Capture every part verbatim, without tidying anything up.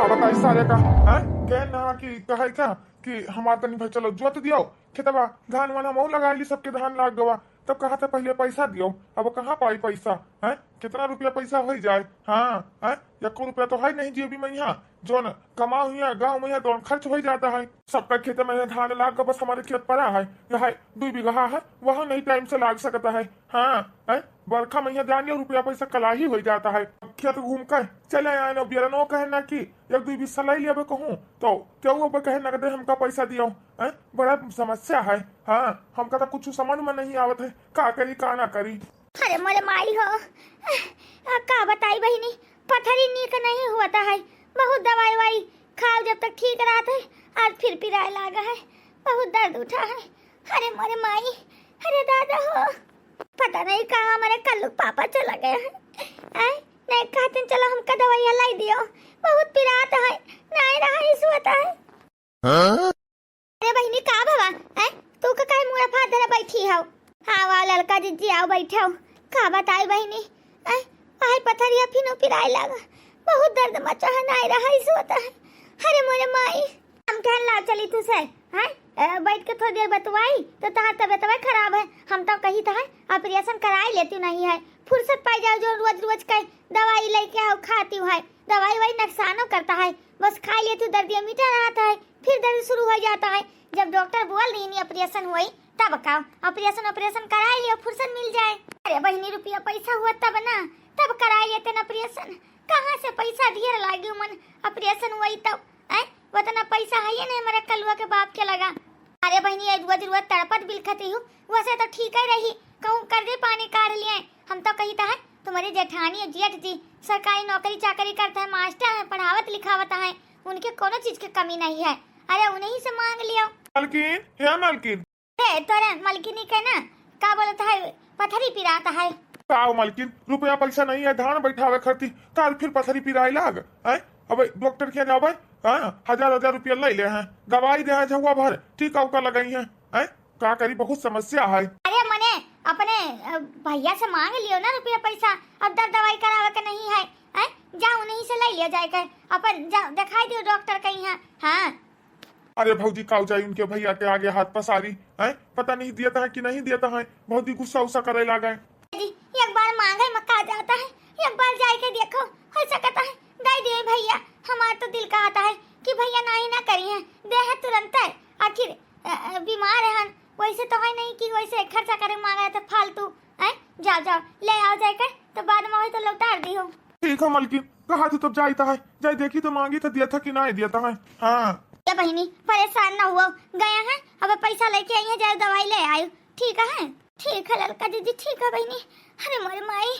बताई सारे का, हैं? कहे ना कि कहे का कि हमार तनी भाई चलो जोत दियो खेतवा, धान वान हमहू लगा ली, सबके धान लाग गवा, तब कहा था पहले पैसा दियो, अब कहाँ पाई पैसा, हैं? कितना रुपया पैसा हो जाए? हाँ, हैं? एको रुपया तो है नहीं जेबी में यहाँ, जोन कमाओ यहाँ गाँव में यहाँ तो खर्च हो जाता है। सबका खेत में यहाँ धान लाग गवा, बस हमारे खेत पड़ा है, यहाँ दुई बीघा है, वहाँ नहीं टाइम से लाग सकता है। हाँ, हैं? बरखा में यहाँ जानियो रुपया पैसा कलाही हो जाता है। खेत घूम कर चले आए ना, बियरनो कहे ना कि एक दुई बीस सलाई लेबे कहूँ, तो केहू अब कहे ना दे हमका पैसा दियो, हैं? बड़ा समस्या है। हाँ, हमका तो कुछ समझ में नहीं आवत है, का करी का ना करी। अरे मोरे माई हो, आ, का बताई बहिनी, पथरी नीक नहीं होता है, बहुत दवाई वाई खाओ जब तक ठीक रहत है, आज फिर पिराए लागा है, बहुत दर्द उठा है। अरे मोरे माई, अरे दादा हो, पता नहीं कहाँ हमारे कल्लू पापा चला गया है। आए, नहीं कहते चलो हमका दवाइया लाई दियो, बहुत पिरात है, नहीं रहा इस होता है। हाँ? अरे बहिनी का भवा, आए, तू का काहे मुड़ा फाड़ धरे बैठी हो? हाँ वाह ललका जिज्जी आओ बैठो। का बताई बहिनी, आए, आए पथरिया फिनो पिराए लागा, बहुत दर्द मचा है, नहीं रहा इस होता है। अरे मोरे माई, हम कहन ला चली तू से, हैं? ए, बैठ के थोड़ी देर बतवाई, तो तहार तबियतवा खराब है। हम तो कही था, ऑपरेशन कराई लेती नहीं है। फुर्सत पाई जाओ जो रोज रोज के दवाई लेके आओ, खाती है। दवाई वही नुकसानो करता है, बस खाई लेती दर्दिया मिटा रहता है, फिर दर्द शुरू हो जाता है। जब डॉक्टर बोल रही नहीं ऑपरेशन हुई, तब का ऑपरेशन, ऑपरेशन कराई लियो, फुर्सत मिल जाए। अरे बहिनी, रुपया पैसा हुआ तब ना, तब कराई लेते ना ऑपरेशन। कहाँ से पैसा ढेर लागी मन ऑपरेशन हुई तब, हैं? उतना पैसा है ये नहीं हमारे कलुआ के बाप के लगा। अरे बहिनी, ये रोज रोज तड़पत बिलखती हूँ, वैसे तो ठीक ही रही, कहूँ कर्जे पानी काढ़ लिए। हम तो कही था है तुम्हारे जेठानी और जेठ जी सरकारी नौकरी चाकरी करते हैं, मास्टर हैं, पढ़ावत लिखावत हैं, उनके कोनो चीज के कमी नहीं है। अरे उन्हीं से मांग लियो। मलकिन, हे मलकिन। ए, तोरे मलकिनी के ना, का बोलत है, पथरी पिरात है। का हो मलकिन, रुपया पैसा नहीं है धान बैठावे खरती, काल फिर पथरी पिराए लाग, हैं? अबे डॉक्टर के जाबे, हाँ, हजार हजार रुपया ले ले हैं, दवाई दे हैं झउआ भर, टीका उका लगाई हैं, हैं? का करी, बहुत समस्या है। अरे मने अपने, अ, भैया से मांग लियो ना रुपया पैसा, अब दर दवाई करावे के नहीं है, हैं? जा उन्हीं से ले लिया जाए के, अपन जा दिखाई दियो डॉक्टर के यहाँ। हाँ। अरे भौजी, काऊ जाई उनके भैया के आगे हाथ पसारी, हैं? पता नहीं देता है कि नहीं देता है, बहुत ही गुस्सा उस्सा करे लागे। जी, एक बार मांगे में का जाता है, एक बार जाए के देखो, हो सकता है दे दिए भैया। हमार तो दिल कहता है कि भैया नहीं ना करी है, दे है तुरंत है। आखिर, अ, अ, बीमार है, वैसे तो है नहीं कि वैसे खर्चा करे मांगा है तो फालतू, हैं? जाओ, जाओ, ले आओ जाए के, तो बाद में वही तो लौटा दी हो। ठीक है मलकिन, कहा तू तब जाई तो है, जाई देखी तो मांगी तो दिया था कि ना दिया था है। हाँ। ए बहिनी, परेशान ना हुआ, गया है, अब पैसा लेके आई है, जाए दवाई ले आयो, ठीक है? ठीक है ललका दीदी, ठीक है बहिनी। अरे मोरे माई,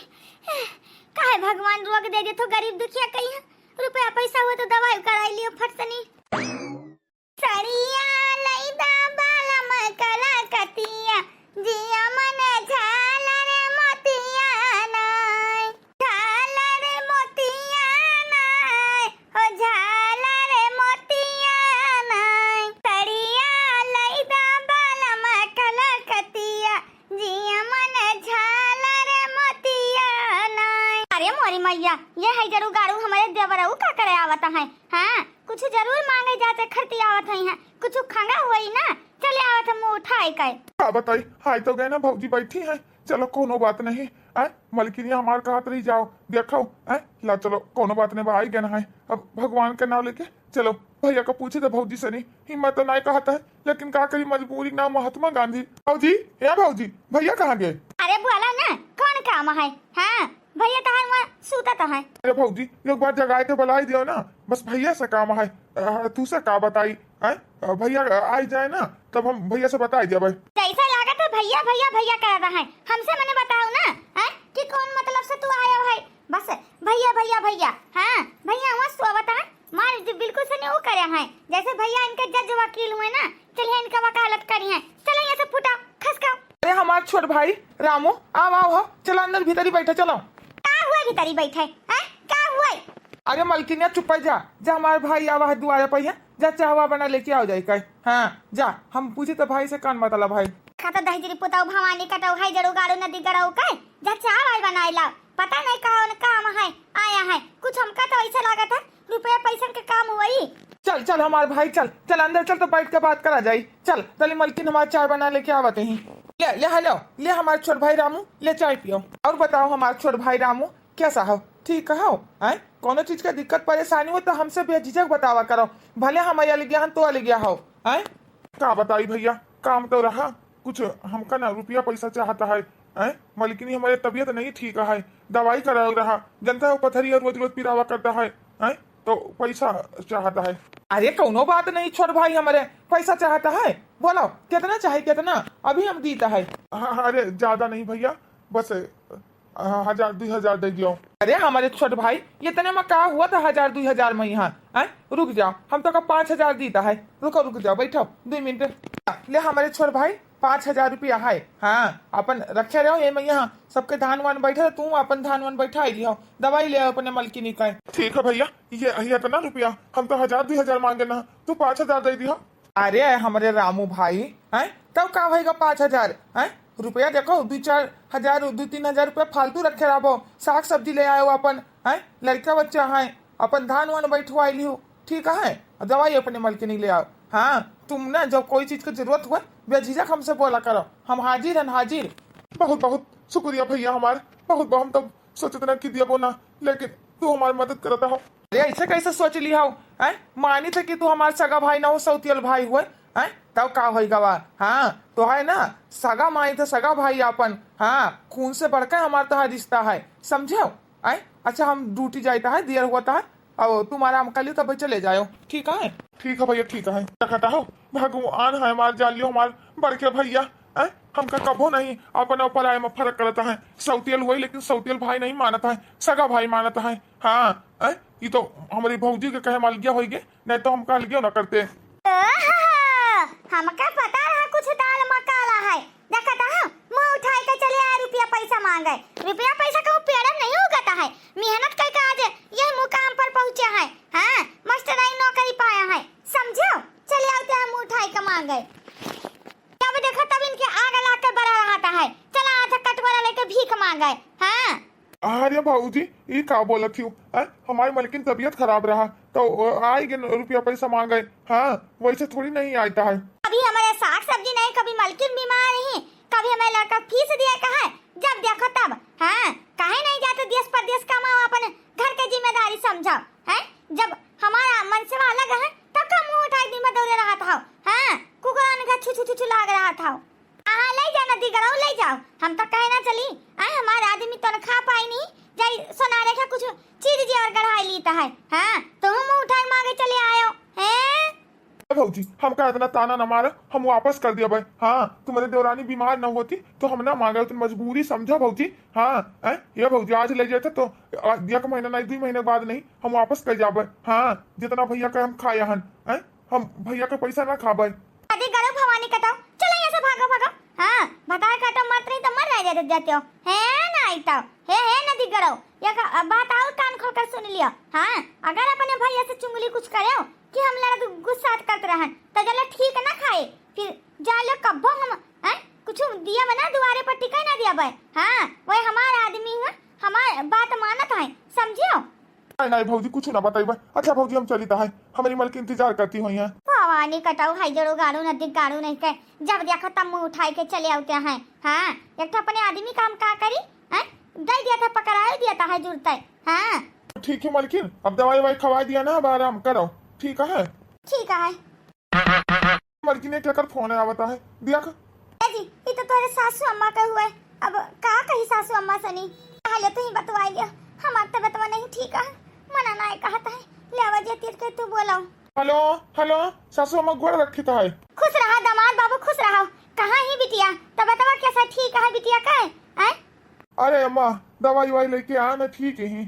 काहे भगवान रोक दे दे तो गरीब दुखिया कहीं है, रुपया पैसा हुआ तो दवाई कराई लियो फट सनी। सड़िया लइदा बालम कलकतिया, जिया मन झालर मोतिया नाय, झालर मोतिया नाय, हो झालर मोतिया नाय। सड़िया लइदा बालम कलकतिया, जिया मन झालर मोतिया नाय। अरे मोरी मैया, ये है जरू गाड़ू हमारे देवरऊ का करे आवत है। हाँ, कुछ जरूर मांगे जाते खरती आवत है, हैं कुछ खंगा हुई ना, चले आवत है मुंह उठाए के। का बताई, हाय तो गए ना भौजी बैठी है, चलो कोनो बात नहीं। आय मलकिनिया हमार कहत रही जाओ देखो, आय ला चलो कोनो बात नहीं, आई गए ना है, अब भगवान के नाम लेके चलो। भैया को पूछे तो भौजी से नहीं, हिम्मत तो नहीं कहता है, लेकिन का करी मजबूरी ना महात्मा गांधी। भौजी, ए भौजी, भैया कहाँ गए? अरे बोला ना, कौन काम है? हाँ, भैया तो है वहाँ सूता तो है। अरे भौजी, एक बार जगाए के बुलाई दियो ना, बस भैया से काम है। अ, तू से का बताई, हैं? अ, भैया, अ, आई जाए ना, तब हम भैया से बताई देबै। जैसे लागत है भैया, भैया, भैया कह रहा है, हमसे मने बताओ ना, हैं? कि कौन मतलब से तू आयो है? बस भैया, भैया, भैया, हाँ, भैया वहाँ सोवत है, मार जो बिल्कुल से नहीं वो करे हैं, जैसे भैया इनके जज वकील हुए ना, चलिए इनका वकालत करी हैं, चलो यहाँ से फुटा, खसकाओ। अरे हमार छोट भाई रामू, आओ, आओ, हो, चलो अंदर भीतरी बैठो, चलो। का हुआ भीतरी बैठे, हैं? का हुआ? अरे मलकिनिया चुप जा, जा हमार भाई आवा है दुआरे पर, जा चाहवा बना लेके आओ जाए का। हाँ, जा, हम पूछे तो भाई से कान मतलब है। खाता दहिजरी पुताऊ भवानी कटाऊ है जड़ू गाड़ू नदी गड़ाऊ के, जा चाय वाय बनाए लाओ। पता नहीं कौन काम है, आया है। कुछ हमका तो ऐसा लागत है रुपया पैसन के काम होई। चल, चल हमार भाई, चल, चल अंदर चल, तो बैठ के बात करा जाई। चल, तली मलकिन हमार चाय बना लेके आवत ही। ले, ले, हेलो, ले हमार छोट भाई रामू, ले चाय पियो। और बताओ हमार छोट भाई रामू, कैसा हो? ठीक हो? आय? कोनो चीज का दिक्कत परेशानी हो तो हमसे बेझिझक बतावा करो, भले हम अलगिया हन तो अलगिया हो। आय? का बताई भैया, काम तो रहा, कुछ हमका ना रुपया पैसा चाहता है। आय? मलकिनी हमारे तबीयत नहीं ठीक है, दवाई कराओ रहा, जनता हो पथरी और रोज रोज पिरावा करता है। आय? तो पैसा चाहता है। अरे कौनो बात नहीं छोट भाई, हमारे पैसा चाहता है, बोलो कितना चाहे, कितना अभी हम दीता है। हाँ, हाँ, अरे ज्यादा नहीं भैया, बस, हाँ, हजार, दुई हजार दे दियो। अरे हमारे छोट भाई, इतने में का हुआ था हजार, दुई हजार में यहाँ? हैं? रुक जाओ, हम तो का पाँच हजार दीता है। रुको, रुक जाओ, बैठो, दो मिनट। ले हमारे छोट भाई, पाँच हजार रुपया है। हाँ, अपन रखे रहो ये में यहाँ, सबके धान वान बैठे, तू अपन धान वान बैठा लियो, दवाई ले आओ अपने मलकिनी का। ठीक है भैया, ये, ये इतना रुपया, हम तो हजार, दुई हजार मांगे ना, तू पाँच हजार दे दियो। अरे हमरे रामू भाई, हैं? तब का होइगा पाँच हजार, हैं? रुपया देखो, दू चार हजार, दू तीन हजार रुपया फालतू रखे रहबो, साग सब्जी ले आयो अपन, हैं? लड़का बच्चा हैं, अपन धान वान बैठवाई लियो, ठीक है? और दवाई अपने मलकिनी ले आओ। हाँ, तुम ना जब कोई चीज की जरूरत हुआ, बेझिझक हमसे बोला करो, हम हाजिर हैं, हाजिर। बहुत बहुत शुक्रिया भैया हमार, बहुत बहुत, हम तो सोचत ना कि दियबो ना, लेकिन तू हमार मदद करता हो। अरे ऐसे कैसे सोच ली हो? हैं? मानी थे कि तू हमार सगा भाई ना हो, सौतियल भाई हुए, हैं? तब का होई गवा? हाँ, तो है ना, सगा मानी थे, सगा भाई आपन, हाँ, खून से बढ़कर हमार तोहार रिश्ता है, समझो? हैं? अच्छा, हम ड्यूटी जाता है, देर होता है, अब तुम आराम कर लियो, तब चले जाओ, ठीक है? ठीक है भैया, ठीक है। देखता हो, भगवान है हमार, जान लियो हमार बड़के भैया, हैं? हमका कबो नहीं अपना ऊपर आए में फर्क करता है। सौतियल हुई, लेकिन सौतियल भाई नहीं मानता है, सगा भाई मानता है। हाँ, हैं? ये तो हमारी भौजी के कहे में अलगिया होइगे, नहीं तो हमका अलगिया ना करते। ओहो, हमका पता रहा कुछ दाल में काला है। देखता हो, मुंह उठाई के चले आए, रुपया पैसा मांगे। रुपया पैसा कहूँ पेड़ में नहीं उगता है, मेहनत करके आज यही मुकाम पर पहुँचे हैं। हाँ, मास्टराई नौकरी पाया है, समझो? चले आओ, ते मुंह उठाई के मांगे। जब देखो तब इनके आग लाग के बड़ा रहता है, चला आधा कटोरा लेके भीख मांगे। हाँ। अरे भौजी, ई का बोलत हियो? हैं? हमारी मलकिन तबीयत खराब रहा, तो आई गए रुपया पैसा मांगे। हाँ, वैसे थोड़ी नहीं आता है। कभी हमारे साग सब्जी नहीं, कभी मलकिन बीमार रही, कभी हमारे लड़का फीस दिया कहा है, जब देखो तब। हाँ, काहे नहीं जाते देश परदेश कमाओ, अपन घर के जिम्मेदारी समझो। हैं? जब हमारा मनसेवा अलग है, तब का मुंह उठाई दिन भर दौड़े रहत हो? हाँ, कुकुरन का छु छु छु छु लाग रहत हो। हाँ, ले जाओ नदी गरौ, ले जाओ। हम तो कहे ना चली, आए हमारे आदमी तनखा पाई नहीं, जाई सोनारे का कुछ चीज जेवर गढ़ाई लीता है। हाँ, तुम मुंह उठाए मांगे चले आयो, हैं? ए भौजी, हमका इतना ताना न मारा, हम वापस कर दिया भाई। हाँ, तुम्हारे देवरानी बीमार न होती तो हम ना मांगे, तुम मजबूरी समझो भौजी। हाँ, हैं? ये भौजी आज ले जाते तो, आ, एक महीना नहीं, दो महीने बाद नहीं, हम वापस कर जाबे। हाँ, जितना भैया का हम खाए हन, हैं? हम भैया का पैसा ना खाबे। अरे गरौ भवानी कटाओ, चलो यहाँ से भागो, भागो। हाँ, भतार काटो मत नहीं तो मर रह जाते, जाते हो। है ना आई तो, हे, हे नदी गरौ, ये का, अब बात और कान खोल कर सुन लियो। हाँ, अगर अपने भैया से चुंगली कुछ करे कि हम लड़ गुस्सा करत रहन, तो चलो ठीक ना खाए, फिर जा लो कब्बो हम, हैं, कुछ दिया बना दुआरे पर टिकाई ना दिया बे। हाँ, वही हमार आदमी है, हमार बात मानत है, समझियो? नहीं, नहीं भौजी, कुछ ना बताइबे। अच्छा भौजी, हम चलित है, हमारी मलकिन इंतजार करती हुई है। भवानी कटाऊ है, जड़ो गाड़ू नदी गाड़ू नहीं के, जब देखो तब मुंह उठाई के चले आते हैं। हाँ, एक तो अपने आदमी का हम का करी, हैं? दे दिया था, पकड़ाई दिया था, है जुड़ता है। हाँ। ठीक है मलकिन, अब दवाई ववाई खवाई दिया ना, अब आराम करो, ठीक है? ठीक है। मलकिन, एक एकर फोन आवता है, देख। ए जी, ई तो तोरे सासू अम्मा के हुए। अब का कही सासू अम्मा सनी? पहले तू ही बतवाई लिया, हमार तबीयतवा नहीं ठीक है, मना ना कहत है। ले आवा जे तीर के तू बोलाओ। हेलो, हेलो, सासू अम्मा गोड़ रखित है। खुश रहा दामाद बाबू, खुश रहा। कहाँ ही बिटिया? तबीयतवा कैसा ठीक है बिटिया के? हैं? अरे अम्मा, दवाई ववाई लेके आ ना, ठीक ही।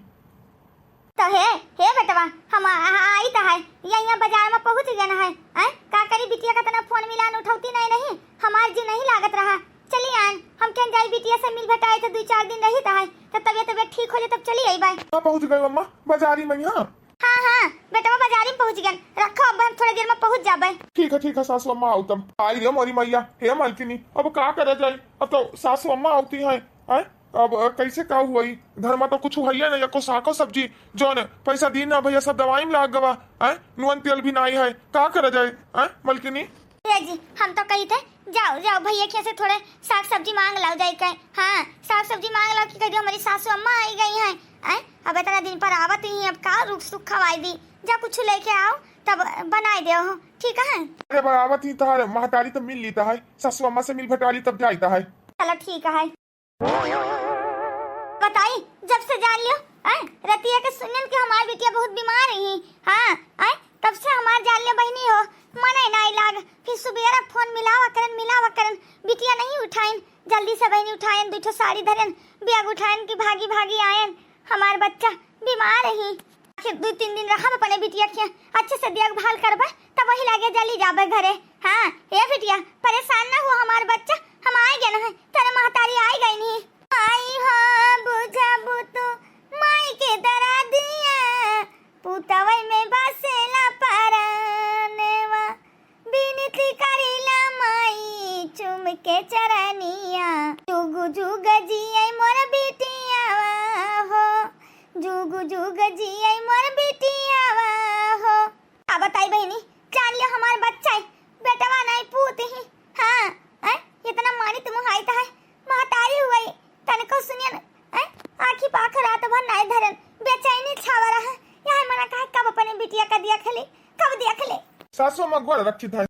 तो हे, हे बेटवा, हम आ, आ, आई तो है, या, या बाजार में पहुँच गए ना है। आय, का करी बिटिया का तना फोन मिलान उठौती नहीं, नहीं, हमार जी नहीं लागत रहा। चली आन, हम केन जाई बिटिया से मिल भेटाए तो दो चार दिन रही तो है, तो तबियत, तबियत ठीक हो जाए तब चली आई बाय। कहाँ पहुँच गए अम्मा? बाजारी में यहाँ? हाँ, हाँ, बेटवा बाजारी में पहुँच गए, रखो अब हम थोड़ी देर में पहुँच जाबे। ठीक है, ठीक है सासू अम्मा, आओ तब। आई रे मोरी मैया, हे मालकिनी, अब का करा जाए, अब तो सासू अम्मा आवती हैं, हैं? अब, अ, कैसे का हुई? घर मा तो कुछ हुआ ही नहीं, एको सागो सब्जी, जौन पैसा दी ना भैया, सब दवाई मा लाग गवा, हैं? नून तेल भी नाई है, का करा जाए, हैं, मलकिनी? ए जी, हम तो कही थे, जाओ, जाओ, भैया के से थोड़े साग सब्जी मांग लाओ जाए के। हाँ, साग सब्जी मांग लाओ कि कह दियो, हमारी सासू अम्मा आई गई हैं, हैं? अब इतना दिन पर आवत ही, अब का रुख सुख खवाई दी, जा कुछ लेके आओ, तब बनाई देउ, ठीक है? अरे, अब आवत ही तोहार महतारी तो मिल लीता है, सासू अम्मा से मिल भटारी तब जाइता है। चलो, ठीक है। बताई, जब से जान लियो, हैं? रतिया के सुनन कि हमार बिटिया बहुत बीमार ही, हाँ, हैं? तब से हमार जान लियो बहिनी हो, मने नाई लाग। फिर सुबेरा फोन मिलावा करन, मिलावा करन, बिटिया नहीं उठाइन। जल्दी से बहिनी उठाइन, दू ठो साड़ी धरन, बैग उठाइन कि भागी भागी आयन, हमार बच्चा बीमार ही। आखिर दू तीन दिन रहब अपने बिटिया के, अच्छे से देखभाल करबे, तब वही लागे जल्दी जाबे घरे। हाँ, ए बिटिया, परेशान ना हुआ हमार बच्चा, हम आए गए ना, तेरे महतारी आए गई नहीं। आई हो बुझाबू तू माई के दरदिया, पुतवई में बसेला परानवा, बिनती करीला माई चुम के चरनिया। जुग जुग जियै मोर बिटियावा हो, जुग जुग जियै मोर बिटियावा हो। का बताई बहिनी, जान लियो हमार बच्चा है, बेटवा नहीं पूत ही। हाँ, हैं? इतना मानित मुहाइत है, महतारी हुई, तनको सुनियन, हैं? आँखी पाख रात भर नाय धरन, बेचैनी छावा रहा। यह मना कहा कब अपने बिटिया का देख ले, कब देख ले। सासू अम्मा गोड़ रखी था।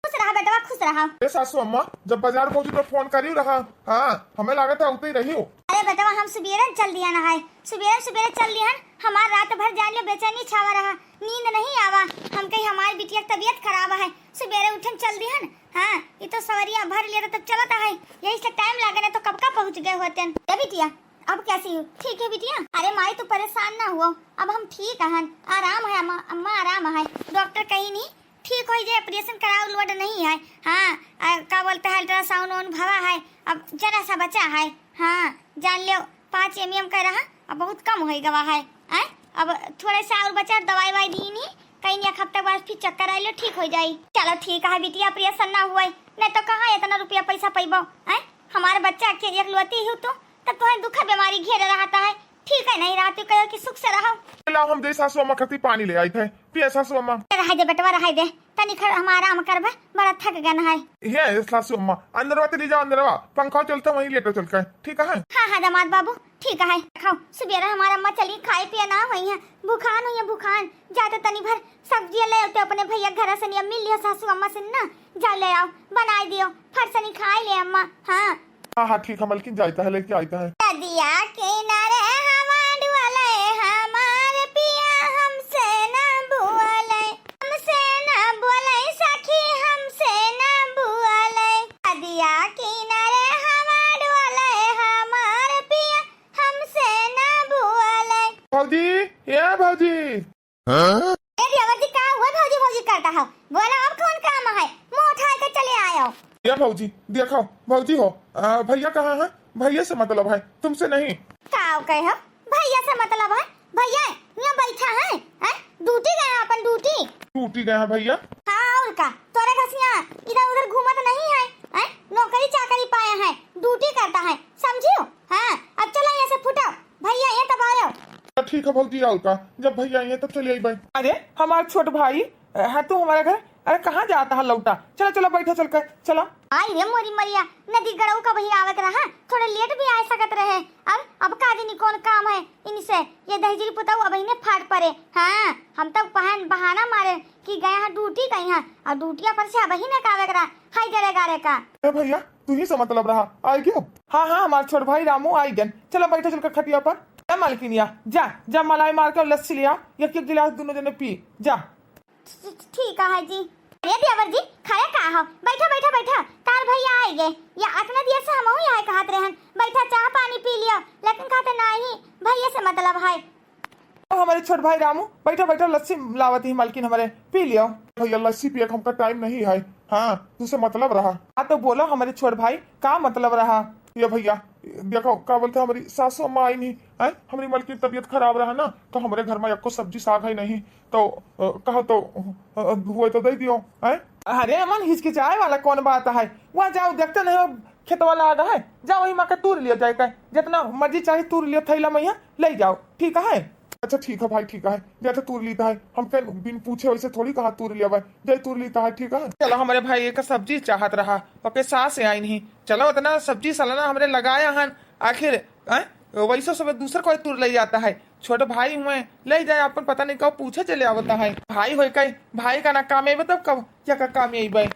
खुश रहा बेटवा, खुश रहा। ए सासू अम्मा, जब बाजार पहुंची तो फोन करियो रहा। हाँ, हमें लागत है उतई रही हो। अरे बेटवा, हम सुबेरे चल दिया ना है, सुबेरे सुबेरे चल दिया हन। हमार रात भर जान लियो बेचैनी छावा रहा, नींद नहीं आवा। हम कही हमार बिटिया की तबीयत खराब है, सुबेरे उठन चल दिया हन। हाँ, ये तो सवरिया भर लिया तब चलत है, यही से टाइम लागे ना तो कब का पहुँच गए होते। ए बिटिया, अब कैसी हो? ठीक है बिटिया? अरे माई, तू परेशान ना हुओ, अब हम ठीक हन, आराम है अम्मा, अम्मा आराम है। डॉक्टर कही नहीं ठीक हो जाए, ऑपरेशन कराओ लोड नहीं है। हाँ, आ, का बोलते हैं, अल्ट्रासाउंड वाउंड भवा है, अब जरा सा बचा है। हाँ, जान लो पाँच एम एम का रहा, अब बहुत कम हो गवा है। आय, अब थोड़ा सा और बचा, दवाई वाई दी नहीं, कहीं एक हफ्ते बाद फिर चेक कराई लो, ठीक हो जाई। चलो ठीक है बिटिया, ऑपरेशन ना हुआ, नहीं तो कहाँ इतना रुपया पैसा पैबो। आय, हमारे बच्चा के एकलौती हो तू, तब तुम्हें दुख बीमारी घेरे रहता है, ठीक है नहीं रहती, कहो कि सुख से रहो। लाओ, हम दे सासू अम्मा खातिर पानी ले आई थे, पिए सासू अम्मा। रहाई दे बेटवा, रहाई दे, तनी खर हम आराम करबे, बड़ा थक गन है। हे सासू अम्मा, अंदरवा चली जाओ, अंदरवा पंखा चलता, वहीं लेटो चल के, ठीक है? हाँ हाँ दामाद बाबू, ठीक है। खाओ, सुबेरा हमार अम्मा चली, खाए पिए ना हुई है, भुखान हुई है, भुखान। जाते तनी भर सब्जी ले आते अपने भैया घर से, नहीं मिल लियो सासू अम्मा से ना, जा ले आओ, बनाए दियो, फट से नहीं खाए ले अम्मा। हाँ। हाँ हाँ ठीक है मलकिन, जाता है, लेके आता है। नदिया किनारे हवा डुअले, हमार पिया हमसे ना बुअले, हमसे ना बोले सखी, हमसे ना बोले। नदिया किनारे हवा डोले, हमार पिया हमसे ना बोले। भौजी, ए भौजी। हाँ? ए देवर जी, का हुआ भौजी भौजी करता है? बोला, अब कौन काम है? मुंह उठा के चले आयो। ए भौजी, देखो, भौजी हो, आ, भैया कहाँ है? भैया से मतलब है, तुमसे नहीं। का कहे हो? भैया से मतलब है? भैया यहाँ बैठा है, हैं? ड्यूटी गया अपन, ड्यूटी। ड्यूटी गया है भैया? हाँ, और का? तोरे घसिया इधर उधर घूमत नहीं है, हैं? नौकरी चाकरी पाया है, ड्यूटी करता है, समझियो? हाँ, अब चलो यहाँ से फुटो, भैया ये तब आयो। तो ठीक है भौजी, और का? जब भैया आइए तब चले आई भाई। अरे हमार छोट भाई, अ, है तू हमारे घर? अरे कहाँ जाता है लौटा? चला चला बैठा चल कर, चला। आई रे मोरी मरिया, नदी गड़ऊ का वही आवत रहा, थोड़ा लेट भी आ सकत रहे। अब अब का जानी कौन काम है इनसे, ये दहिजरी पुताऊ अब इन्हें फाट पड़े। हाँ, हम तब पहन बहाना मारे कि गए हैं ड्यूटी कहीं हैं, और ड्यूटिया पर से अब ही न कावे करा, हाय जरे गारे का। ए भैया, तू ही से मतलब रहा, आई गयो? हाँ हाँ, हमार छोट भाई रामू आई गन। चला बैठा चल कर खटिया पर। ए मालकिनिया, जा जा मलाई मार के लस्सी ले आ, एक एक गिलास दोनों जने पी। जा। ठी-, ठीक है जी। अरे देवर जी, खड़े का हो? बैठा, बैठा, बैठा। तार भैया आए गे। या अतने देर से हमहू यहाँ कहत रहन, बैठा चाह पानी पी लियो, लेकिन कहते नहीं, भैया से मतलब है। ओ हमारे छोट भाई रामू, बैठा, बैठा, लस्सी लावत ही मालकिन हमारे, पी लियो। भैया लस्सी पिए के हमका टाइम नहीं है। हाँ, तुझसे मतलब रहा। हाँ तो बोलो हमारे छोट भाई, का मतलब रहा? ये भैया, देखो का बोलते, हमारी सासू अम्मा आई नहीं, हैं? हमारी मलकिन तबीयत खराब रहा ना, तो हमारे घर में एको सब्जी साग है नहीं, तो, अ, कहो तो, अ, हुए तो दे दियो, हैं? अरे अमन, हिचकिचाए वाला कौन बात है? वहाँ जाओ, देखते नहीं हो, खेतवा लाग है, जाओ वही मा के तूर लियो जाए के, जितना मर्जी चाही तूर लियो, थैला मा यहाँ ले जाओ, ठीक है? अच्छा ठीक है भाई, ठीक है, जाते तूर लीता है, हम फिर बिन पूछे वैसे थोड़ी कहा तूर लिया भाई, जाए तूर लीता है, ठीक है? चलो, हमारे भाई एक सब्जी चाहत रहा, ओके सास आई नहीं, चलो उतना सब्जी सलाना हमरे लगाया हन, आखिर, हैं? वैसे सब दूसर कोई तूर ले जाता है, छोट भाई हुए ले जाए, अपन पता नहीं कब पूछे चले आवता है, भाई होए कई, भाई का ना काम है, तब कब क्या का काम है भाई?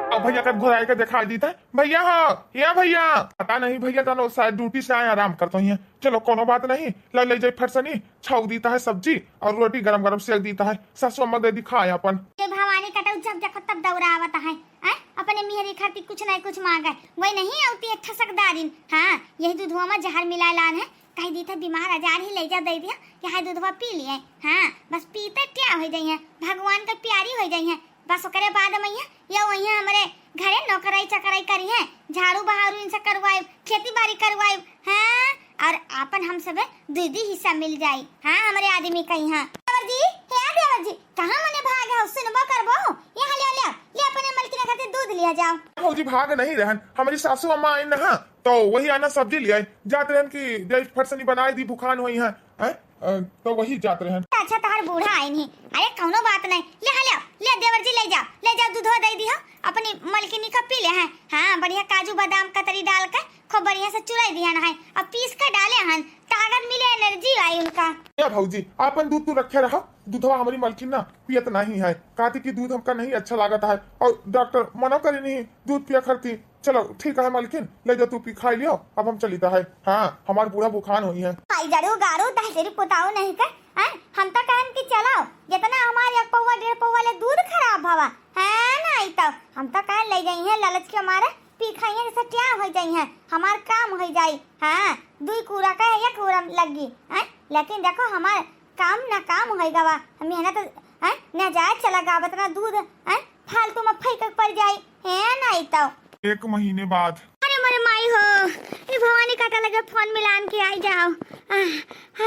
अब भैया का घुराए के दिखाई दीता है, भैया हो, या भैया, पता नहीं भैया, चलो शायद ड्यूटी से आए, आराम करते हैं। चलो कोनो बात नहीं, ले, ले जाए फटसनी, छाऊ दीता है सब्जी और रोटी गरम गरम सेक दीता है, सासू अम्मा दे दिखाए अपन। ये भवानी कटऊ जब देखो तब दौड़ावत है, हैं? अपने मिहरी खातिर कुछ नहीं कुछ मांगे, वही नहीं आवती है ठसकदारिन। हाँ, यही दूधवा में जहर मिला लान है, कह दी था बीमार आजार ही ले जा दे दिया, यहाँ दूधवा पी लिए। हाँ, बस पीते क्या हो जाइए, भगवान के प्यारी हो जाइए। बस ओकरे बाद मैया ये वही हमरे घरे नौकराई चकराई करी है, झाड़ू बहारू इनसे करवाई, खेती बाड़ी करवाई, हाँ, और आपन हम सब दुई दुई हिस्सा मिल जाई। हाँ, हमरे आदमी कही हाँ। देवर जी, हे देवर जी, कहाँ मने भाग है, सुनबो करबो? यहाँ ले, ले, ले अपने मलकिन खातिर दूध लिया जाओ। भौजी भाग नहीं रहन, हमारी सासू अम्मा आई ना, तो वही आना सब्जी ले आई, जात रहन की जय फटसनी बनाए दी, भुखान हुई है, हैं? अ, तो वही जात रहन। अच्छा, तोहर बूढ़ा आई नहीं। अरे, कौनो बात नहीं, ले, हाँ, ले, ले, देवर जी, ले जा, ले जा, दूधवा दे दी हो, अपनी मलकिनी का पी ले हैं। हाँ, बढ़िया काजू बादाम कतरी डाल के खूब बढ़िया से चुराई दिया ना है, अब पीस के डाले हन, ताकत मिले, एनर्जी आई उनका। ए भौजी, आपन दूध तू रखे रहा, दूधवा हमारी मलकिन ना पियत नहीं है, कहती कि दूध हमका नहीं अच्छा लागत है, और डॉक्टर मना करे नहीं दूध पिया करती। चलो ठीक है मलकिन, ले जा तू पी खाई लियो, अब हम चलिता है। हाँ, हमार बूढ़ा भुखान हुई है। आई जरू गारू दहजरी पुताऊ नहीं के, हैं? हम तो कहन कि चलो, जितना हमारे एक पौवा डेढ़ पौवा ले दूध खराब हवा, है ना? आई तो हम तो कहन ले गई है लालच के मारे, पी खाइए जैसे क्या हो जाई है, हमार काम हो जाई। हाँ, दुई कूड़ा का एक कूड़ा लगी, हैं? लेकिन देखो हमार काम ना काम हो गवा, हम मेहनत, हैं? ना जाए चला गावत ना दूध, हैं? फालतू में फेंक के पड़ जाई, है ना? आई तो एक महीने बाद। अरे मोरे माई हो, ए भवानी काका लगे फोन मिलान के आई जाओ। आह,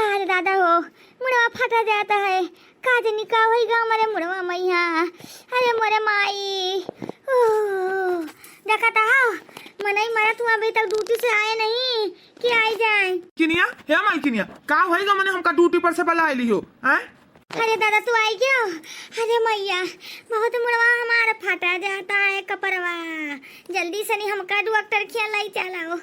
अरे दादा हो, मुड़वा फटा जाता है। का जनी का होई गा मोरे मुड़वा मैया। अरे मोरे माई। ओह, देखा था हो, मनई मरत हुआ अभी तक ड्यूटी से आए नहीं कि आई जाए। किनिया, हे माई किनिया, का होई गा मने हमका ड्यूटी पर से बुलाए लियो, हैं? अरे दादा, तू आई गयो? अरे मैया, बहुत मुड़वा हमार फटा जाता है कपरवा। जल्दी से नहीं हमका डॉक्टर खिया लाई चलाओ।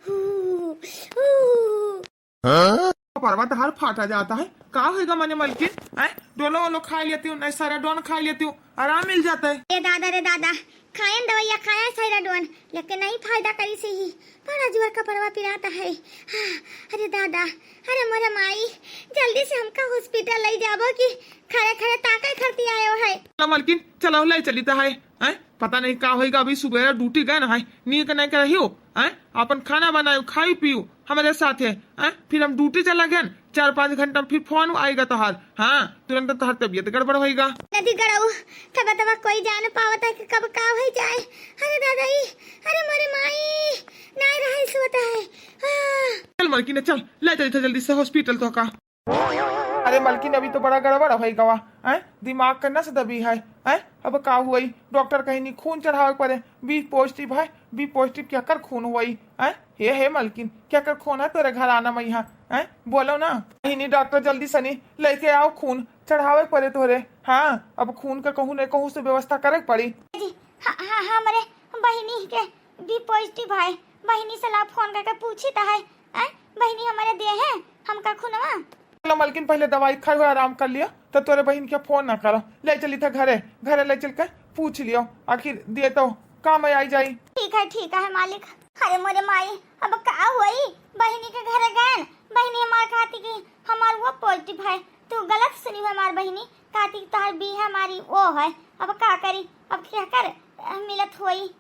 हू, हू। हाँ? कपरवा तहार फाटा जाता है, का होएगा मने मलकिन? हैं? डोलो वोलो खा लेती हूँ, नहीं सारा डोन खा लेती हूँ, आराम मिल जाता है। ए दादा रे दादा, खायन दवाइया खाया सैराडोन, लेकिन नहीं फायदा करी से ही। बड़ा जुआर कपरवा पिराता है। हाँ, अरे दादा, अरे मोरे माई, जल्दी से हमका हॉस्पिटल ले जाबो कि खड़े खड़े ताके खरती आयो है। चलो मलकिन, चलो ले चलिता है। हैं? पता नहीं का होइगा, अभी सुबेरे ड्यूटी गए ना है, नीक नहीं कर रही हो। हैं? अपन खाना बनायो, खाई पियो हमरे साथ है। हैं? फिर हम ड्यूटी चला गए, चार पाँच घंटा में फिर फोन आएगा तोहार। हाँ, तुरंत तोहार तबीयत गड़बड़ होइगा। नदी गड़ऊ, तब तब कोई जान पावत है कि कब का हो जाए। अरे दादा ई, अरे मोरे माई, नाय रहे सोता है। हाँ। चल मलकिन, चल, ले चलिता जल्दी से हॉस्पिटल तो का। अरे मलकिन, अभी तो बड़ा गड़बड़ है गवा, हैं? दिमाग का नस दबी है, हैं? अब का हुई? डॉक्टर कहीं नहीं, खून चढ़ावे के पड़े, बी पॉजिटिव है, बी पॉजिटिव क्या कर खून हुई, हैं? हे, हे मलकिन, क्या कर खून है तेरे घर आना मैं यहाँ, हैं? बोलो ना। नहीं, नहीं, डॉक्टर जल्दी से नहीं लेके आओ, खून चढ़ावे के पड़े तोरे। हाँ, अब खून का कहूँ न कहूँ से व्यवस्था करे के पड़ी। जी, हाँ, हाँ, हाँ, हमरे बहिनी के बी पॉजिटिव है, बहिनी से ला फोन करके पूछी त है, हैं? बहिनी हमारे दे है हमका खूनवा। चलो मलकिन, पहले दवाई खाओ, आराम कर लियो, तो तोरे बहिन के फोन ना करो, ले चलिता घरे, घरे ले चल के पूछ लियो, आखिर दे तो काम आई जाई। ठीक है, ठीक है मालिक। अरे मोरे माई, अब का होई? बहिनी के घरे गए, बहिनी हमार कहती कि हमार वो पॉजिटिव है, तू गलत सुनी है हमार बहिनी, कहती कि तोहर बी है हमारी वो है, अब का करी, अब क्या कर, अ, मिलत होई।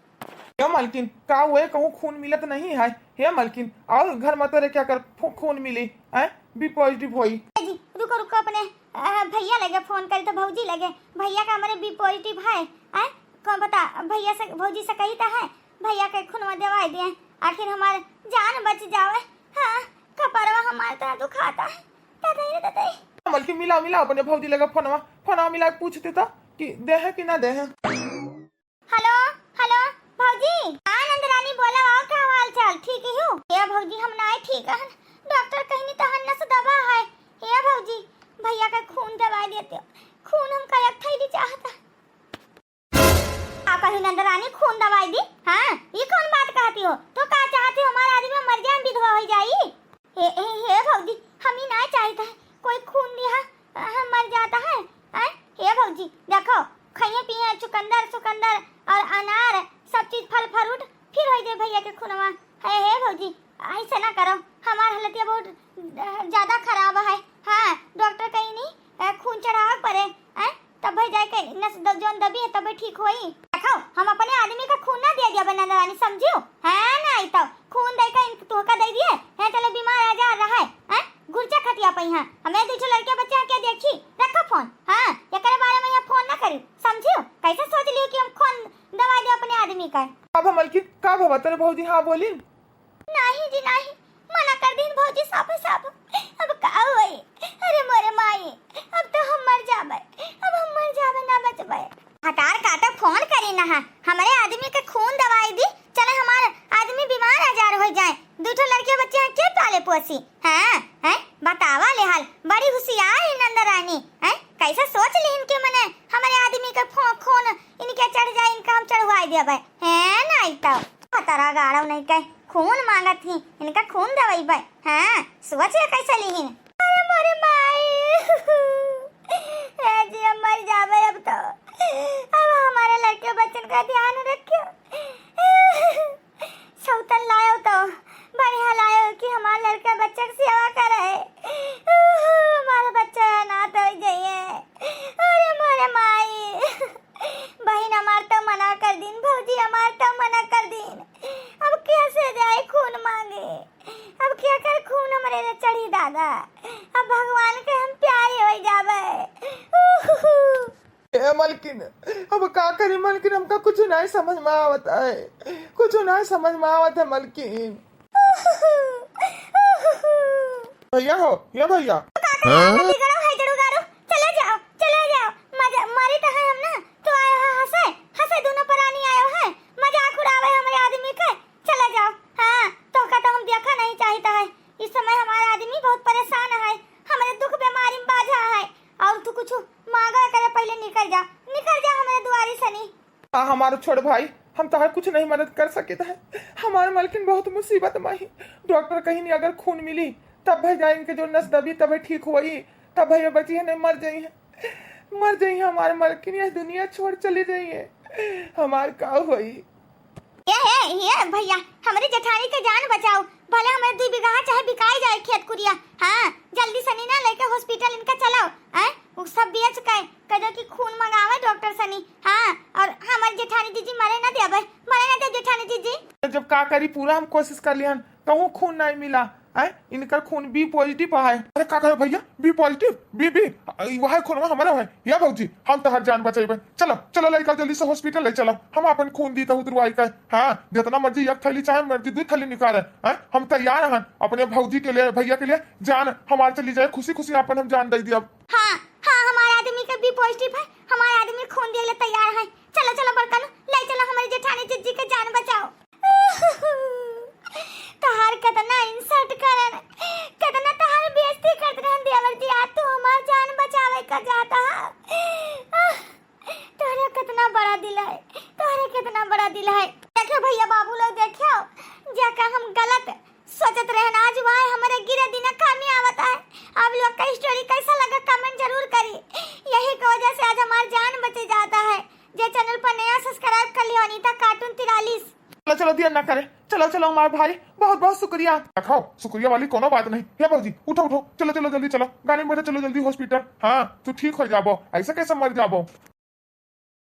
हे मलकिन, का हुए, कहूँ खून मिलत नहीं है? हे मलकिन, और घर में तोरे क्या कर फू-, खून मिली, हैं? बी पॉजिटिव होई। ए जी, रुको, रुको, अपने, अ, भैया लगे फोन करी तो भौजी लगे, भैया का हमरे बी पॉजिटिव है, हैं? कौन बता, भैया से, भौजी से कही तो है, भैया के खून में दवाई दिए, आखिर हमारे जान बच जावे। हाँ, कपरवा हमारे तरह दुखाता है। दादा रे दादा। मलकिन, मिला, मिला अपने भौजी लगे फोनवा, फोनवा मिला के पूछती तो कि दे है कि ना दे है। हेलो, हेलो, भौजी। हाँ, नंदरानी, ए भौजी, हम नाय ठीक हन, डॉक्टर कहिन तहन नस दबा है। ए भौजी, भैया का खून दवाई देते हो, खून हमका एक थैली चाहता। का कही नंदरानी, खून दवाई दी? हाँ, ये कौन बात कहती हो? तो का चाहती हो, हमारा आदमी मर जाए, विधवा हो जाई? हे, हे, हे भौजी, हम ही ना चाहित है कोई खून दिहा, हम मर जाता है। हैं? हे भौजी, देखो, खाइए पिए चुकंदर सुकंदर और अनार, सब चीज, फल फ्रूट, फिर हो जाए भैया के खूनवा। हे, हे भौजी, ऐसे ना करो, हमार हालतिया बहुत, अ, ज्यादा खराब है। हाँ, डॉक्टर कहिन, अ, खून चढ़ावे पड़े, हैं? तब भाई जाए के नस द-, जौन दबी है, तब भाई ठीक होई। देखो, हम अपने आदमी का खून ना दे दिया नंदरानी, समझियो? हाँ, नहीं तो खून दे के इनके तोहका दे दिए, हैं? चले बीमार आजार रहे, हैं? गुर्चा खटिया पे यहाँ हमें दू ठो लड़के बच्चे हैं, क्या देखी? रखो फोन। हाँ, एकरे बारे में यहाँ फोन ना करी, समझियो? कैसे सोच लियो कि हम खून दवाई दे अपने आदमी का? का भा मलकिन, का भवा तोरे भौजी? हाँ बोली। नाही जी नाही, मना कर दीन भौजी साफ साफ। अब का होई? अरे मोरे माई, अब तो हम मर जाबे, अब हम मर जाबे, ना बचबे। हतार काटे फोन करी ना है, हमरे आदमी के खून दवाई दी, चले हमार आदमी बीमार आजार हो जाए, दू ठो लड़के बच्चे हैं के पाले पोसी? हाँ, हैं? बतावा ले हाल, बड़ी होशियार है नंदरानी, हैं? कैसे सोच ली इनके मने हमरे आदमी के फो-, खून इनके चढ़ जाए, इनका हम चढ़वाई देबे, हैं? नहीं तो पतरा गाड़ो नहीं कह, खून मांगत ही, इनका खून दवाई बे। हाँ, सोच ले कैसे लिहिन। अरे मोरे माई, ए जी, हम मर जाबे अब तो। अब हमारे लड़के बच्चन का ध्यान रखियो। सौतन लायो तो बढ़िया लायो कि हमारे लड़के बच्चे की सेवा करे। हमारे बच्चे अनाथ हो जाइए। अरे मोरे माई। बहिन, हमार तो मना कर दीन, भौजी, हमार तो मना कर दीन। अब कैसे जाए खून मांगे? अब क्या कर खून हमरे ले चढ़ी दादा? अब भगवान के हम प्यारे हो जाबे। उहुहु। ए मलकिन, अब का करी मलकिन, हमका कुछ नहीं समझ में आवत है, कुछ नहीं समझ में आवत है मलकिन। उहुहु। उहुहु। भैया हो, ये भैया। का करे? हाँ? बिगड़ो है जड़ू गाड़ू। चले जाओ, चले जाओ। मजा, मरी तो है हम ना, तो आयो है हंसे, हंसे दोनों परानी आयो है, मजाक उड़ावे हमरे आदमी के। चले जाओ। हाँ, तोहका तो हम देखा नहीं चाहित है। इस समय हमारा आदमी बहुत परेशान है, हमरे दुख बीमारी में बाझा है, और तू कुछ मांगा करे पहले निकल जा, निकल जा हमरे दुआरी सनी। आ, हमारो छोड़ भाई, हम तोहार कुछ नहीं मदद कर सकित है। हमार मलकिन बहुत मुसीबत में ही। डॉक्टर कहिन अगर खून मिली, तब भाई जाए इनके जो नस दबी, तब ठीक होई, तब भाई बची है, नहीं मर जाई है, मर जाई है हमार मलकिन, यह दुनिया छोड़ चली जाई है। हमार का होई? ये है, ये भैया, हमरे जेठानी के जान बचाओ, भले हमरे दुई बीघा चाहे बिकाई जाए खेत कुरिया। हाँ, जल्दी सनी ना लेके हॉस्पिटल इनका चलाओ, हैं? वो सब बेच के कह दो कि खून मंगावे डॉक्टर सनी। हाँ, और हमर जेठानी जीजी मरे ना देबे, मरे ना देबे जेठानी जीजी। जब का करी, पूरा हम कोशिश कर लिहन, कहूँ खून नहीं मिला, हैं? इनकर खून बी पॉजिटिव है। अरे का कहे भैया, बी पॉजिटिव, बी, बी, वह खून हमारा है। या भौजी, हम तोहार जान बचेबे। चलो, चलो लड़का जल्दी से हॉस्पिटल ले चलो, हम अपन खून दी तो उतरवाई का। हाँ, जितना मर्जी एक थैली चाहे मर्जी दो थैली निकाले, हैं? हम तैयार हैं अपने भौजी के लिए, भैया के लिए जान हमार चली जाए, खुशी खुशी अपन हम जान दे दिया। हाँ, हाँ, हमारे आदमी के बी पॉजिटिव है, हमारे आदमी खून दिए ले तैयार है। चलो, चलो बड़कन, ले चलो हमारी जेठानी जीजी के जान बचाओ। तहार कितना इंसल्ट करन, कितना तहार बेइज्जती करत रहन देवर जी, आज तू हमार जान बचावे का जाता है। तोहरे कितना बड़ा दिल है, तोहरे कितना बड़ा दिल है। देखियो भैया बाबू लोग, देखियो, जेका हम गलत सोचत रहन, आज वह हमरे गिरे दिना कामे आवत है। आप लोग का स्टोरी कैसा लगा, कमेंट जरूर करी। यही की वजह से आज हमार जान बचे जाता है। जे चैनल पर नया, सब्सक्राइब कर लियो, अनीता कार्टून तिरालीस। चलो, चलो, देर ना करे, चलो, चलो हमार भाई, बहुत बहुत शुक्रिया। रखो, शुक्रिया वाली कोनो बात नहीं। हे भौजी, उठो, उठो, चलो, चलो जल्दी चलो, गाड़ी में बैठो, चलो जल्दी हॉस्पिटल। हाँ, तू ठीक हो जाबो, ऐसे कैसे मर जाबो?